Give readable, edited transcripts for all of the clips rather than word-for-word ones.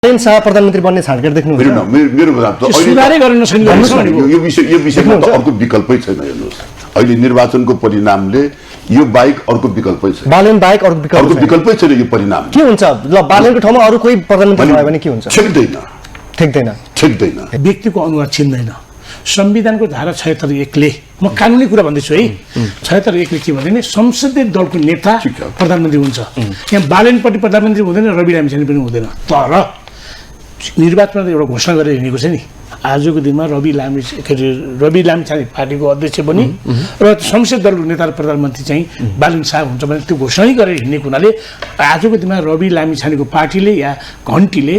शाह प्रधानमन्त्री बन्ने छाडकेट देख्नु मेरो सुधारै गर्न सकिँदैन यो विषयमा त अर्को विकल्पै छैन। हेर्नुहोस्, अहिले निर्वाचनको परिणामले यो बाहेक अर्को विकल्पै छैन। बालेन बाहेक अर्को विकल्पै छैन। यो परिणाम के हुन्छ? ल बालेनको ठाउँमा अरू कोही प्रधानमन्त्री भयो भने के हुन्छ? ठेक्दैन। व्यक्तिको अनुहार छिन्दैन। संविधानको धारा 76 ले म कानुनी कुरा भन्दैछु है, 76 ले के भन्दैन, संसदीय दलको नेता प्रधानमन्त्री हुन्छ। यहाँ बालेनपट्टि प्रधानमन्त्री हुँदैन, रवि लामिछाने पनि हुँदैन। तर निर्वाचनमा एउटा घोषणा गरेर हिँडेको छ नि, आजको दिनमा रवि लामिछाने पार्टीको अध्यक्ष पनि र संसदीय दलको नेता र प्रधानमन्त्री चाहिँ बालेन शाह हुन्छ भने त्यो घोषणा गरेर हिँडेको हुनाले आजको दिनमा रवि लामिछानेको पार्टीले या घन्टीले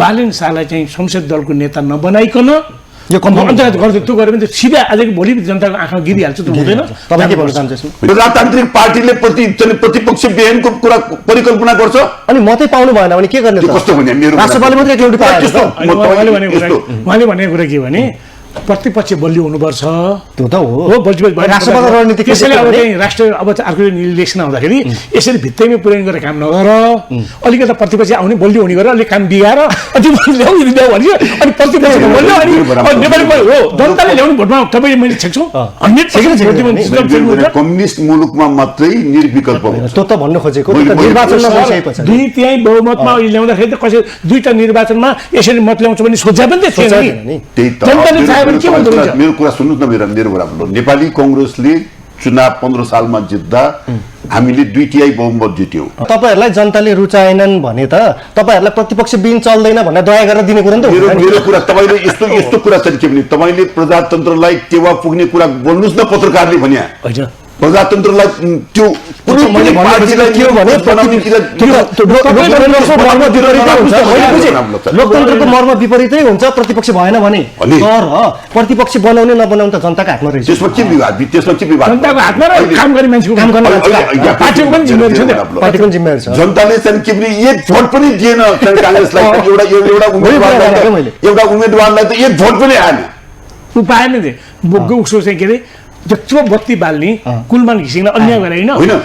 बालेन शाहलाई चाहिँ संसदीय दलको नेता नबनाइकन यो अन्तर्गत गर्दै त्यो गऱ्यो भने त्यो सिधा आजको भोलि जनताको आँखा गिरिहाल्छ। त्यो हुँदैन। तपाईँ के भन्न चाहनुहुन्छ? प्रजातान्त्रिक पार्टीले प्रतिपक्ष विहीनको कुरा परिकल्पना गर्छ अनि मतै पाउनु भएन भने के गर्ने? कस्तो भने मेरो राष्ट्रपालले मात्रै एकलौटी पाएको छ। उहाँले भनेको कुरा के भने प्रतिपक्ष बलियो हुनुपर्छ। त्यो त हो राष्ट्रपति रणनीति। त्यसैले अब चाहिँ राष्ट्र अब अर्को इलेक्सन आउँदाखेरि यसरी भित्तैमा पुर्याउने गरेर काम नगर, अलिकति प्रतिपक्ष आउने बलियो हुने गरेर अलिक काम बिगाएर ल्याउ भनियो अनि प्रतिपक्ष बलियो अनि नेपाली हो जनताले ल्याउने भोटमा तपाईँ मैले छेक्छु। कम्युनिस्ट मुलुकमा मात्रै निर्विकल्प त्यो त भन्नु खोजेको निर्वाचनमा भइसकेपछि 2/3 बहुमतमा ल्याउँदाखेरि त कसै दुईटा निर्वाचनमा यसरी मत ल्याउँछ भने सोचा पनि थिएन। मेरो कुरा सुन्नुहोस् न, मेरो बराबर नेपाली कांग्रेसले चुनाव 15 सालमा जित्दा हामीले 2/3 बहुमत जित्यौं। तपाईहरुलाई जनताले रुचाएनन् भने त तपाईहरुलाई प्रतिपक्ष बिन चल्दैन भनेर दया गरेर दिने कुरा नि त हो। मेरो कुरा तपाईले यस्तो कुरा छ के भने तपाईले प्रजातन्त्रलाई टेवा पुग्ने कुरा बोल्नुस् न। पत्रकारले भन्या हैन प्रजातन्त्रलाई त्यो मैले भनेको के हो भने लोकतन्त्रको मर्म विपरीतै हुन्छ प्रतिपक्ष भएन भने। तर प्रतिपक्ष बनाउने नबनाउने त जनताको हातमा रहेछ। त्यसमा के विवाद जनताको हातमा र काम गर्ने मान्छेको काम गर्ने पार्टीको पनि जिम्मेवारी छ। पार्टीको जिम्मेवारी छ। जनताले चाहिँ के भने एक भोट पनि दिएन कांग्रेसलाई। एउटा उम्मेदवारलाई त एक भोट पनि आएन। पाएन नि उसो चाहिँ के अरे जत्रो बत्ती बाल्ने कुलमान घिसिङ अन्याय गरे होइन।